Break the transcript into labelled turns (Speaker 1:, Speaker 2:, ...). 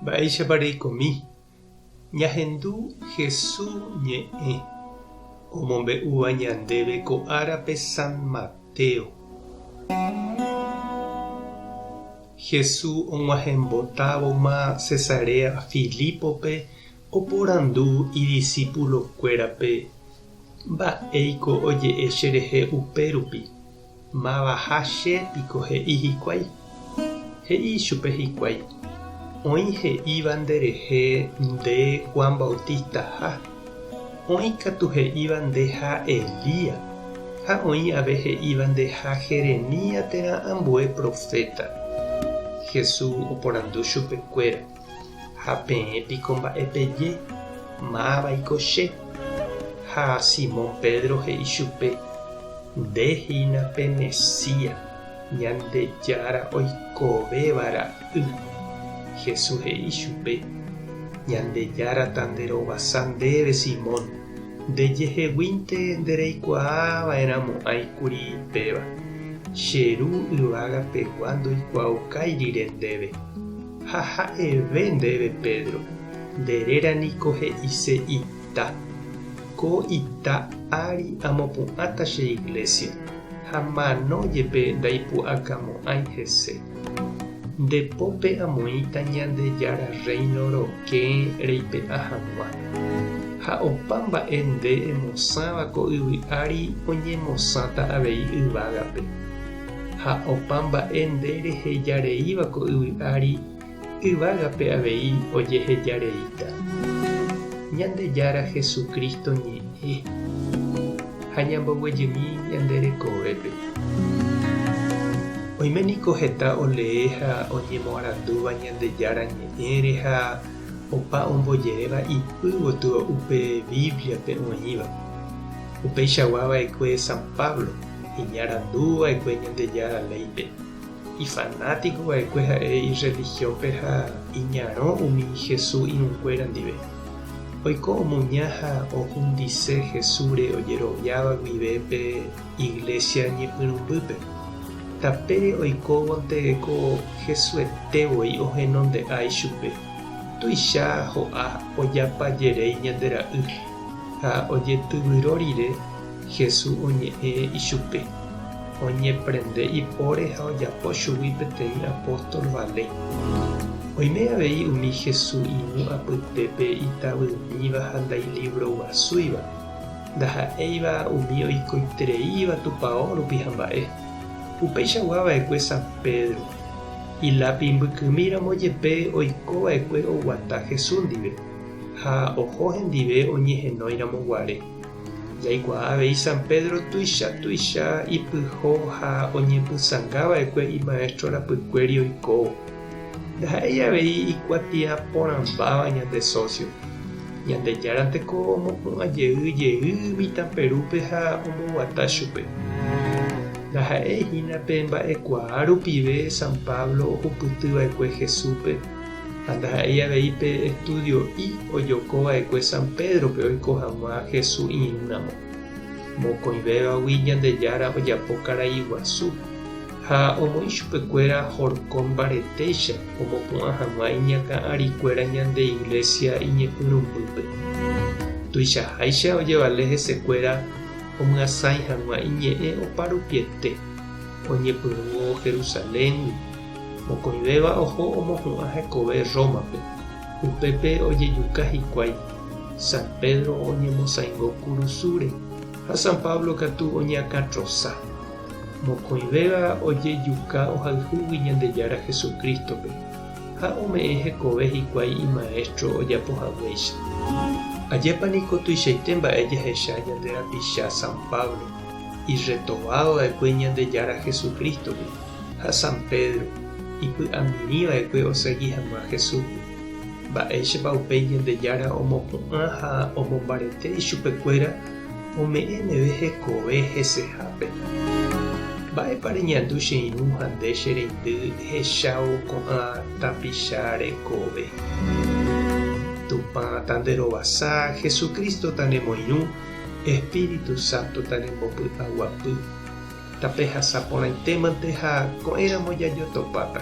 Speaker 1: Mba'éichapa reikomi? Ñahendu Hesu ñe'ẽ omombe'úva ñandéve ko árape San Mateo. Hesu og̃uahẽmbotávoma Cesarea Filípope oporandu idisípulokuérape, Mba'éiko oje'e cherehe upérupi? Mavaha che piko he'i hikuái? He'i ichupe hikuái, Oĩ he'íva nderehe nde Juan Bautistaha, oĩ katu he'íva ndeha Elías, ha oĩ ave he'íva ndeha Jeremías térã ambue proféta. Jesús oporandu chupekuéra, Ha peẽ piko mba'e peje, Mávaiko che? Ha Simón Pedro he'i chupe, Nde hína pe Mesías, Ñandejára oikovéva ra'y. Jesús he'i chupe, Ñandejára tanderovasa ndéve Simón, ndejeheguínte ndereikuaa va'erãmo'ãi kuri péva, che Ru yvága pegua ndoikuaaukái rire ndéve. Ha ha'eve ndéve Pedro, nde réra niko he'ise ita. Ko ita ári amopu'ãta che iglésia, ha mano jepe ndaipu'akamo'ãi hese. Nde pópe amoĩta Ñandejára Rréino rokẽ reipe'a hag̃ua. Ha opa mba'e nde emosãva ko yvy ári oñemosãta avei yvágape. Ha opa mba'e nde reheja reíva ko yvy ári, yvágape avei ojeheja reíta. Ñandejára Jesucristo ñe'ẽ ha ñamboguejymi ñande rekovépe. Oime niko heta olee ha oñemoarandúva Ñandejára ñe'ẽre ha opa ombojeréva ipy gotyo upe Bíbliape oĩva. Upeichagua va'ekue San Pablo. Iñarandu va'ekue Ñandejára léipe. Ifanátiko va'ekue ha'e irrelihiónpe ha iñarõ umi Jesús irũnguéra ndive. Oiko omuña ha ohundise Jesúsre ojeroviáva guive pe iglésia ñepyrũmbýpe. Tapére oikóvonte ko Jesuete voi ohenonde'a ichupe. Tuicha ho'a ojapajeréi ñande ra'y ha ojetyvyro rire Jesús oñe'ẽ ichupe, oñeprende ipóre ha ojapo chugui peteĩ apóstol vale. Oime avei umi Jesús irũ apytépe itavymíva ha ndailivroguasúiva, ndaha'éiva umi oikoitereíva tupao rupi ha mba'e. Upeichagua va'ekue San Pedro. Ilápi mbykymíramo jepe oiko va'ekue oguata Jesús ndive, ha oho hendive oñehenóiramo guare. Jaikuaa avei San Pedro tuicha tuicha ipyho ha oñepysãnga va'ekue imaestro rapykuéri oikóvo. Ndaha'éi avei ikuatia porãmbáva ñande socio. Ñandejárante ko omopu'ã jey jey mitã Perúpe ha omboguata chupe. Ndaha'éi hína pe mba'ekuaa rupive San Pablo ohupyty va'ekue Jesúspe. Ha ndaha'éi avei pe estudio'i ojoko va'ekue San Pédrope oiko hag̃ua Hesu irũramo. Mokõivévagui Ñandejára ojapo karai guasu, ha omoĩ chupekuéra horkõ mbaretéicha omopu'ã hag̃ua iñakã arikuéra ñande Iglesia iñepyrũmbýpe. Tuichaháicha ojevale hesekuéra omyasãi hag̃ua iñe'ẽ oparupiete, oñepyrũvo Jerusaléngui. Mokõivéva oho omohu'ã hekove Rómape. Upépe ojejuka hikuái. San Pedro oñemosãingo kurusúre ha San Pablo katu oñeakãtrosa. Mokõivéva ojejuka ohayhúgui Ñandejára Jesucrístope ha ome'ẽ hekove hikuái imaéstro ojapo haguéicha. Ajépa niko tuichaite mba'e jahecha ñande rapicha San Pablo, irretovádo va'ekue Ñandejára Jesucrístogui. Ha San Pedro ipy'amirĩ va'ekue osegi hag̃ua Jesúspe. Mba'éichapa upéi Ñandejára omopu'ã ha omombarete ichupekuéra ome'ẽ meve hekove hesehápe? Mba'épa reñandu che irũ ha nde che reindy ehechávo ko'ã tapicha rekove? Tupã tanderovasa, Jesucristo tanemoirũ, Espíritu Santo tanembopy'aguapy. Tapehasa porãitémante ha ko'ẽramo jajotopáta.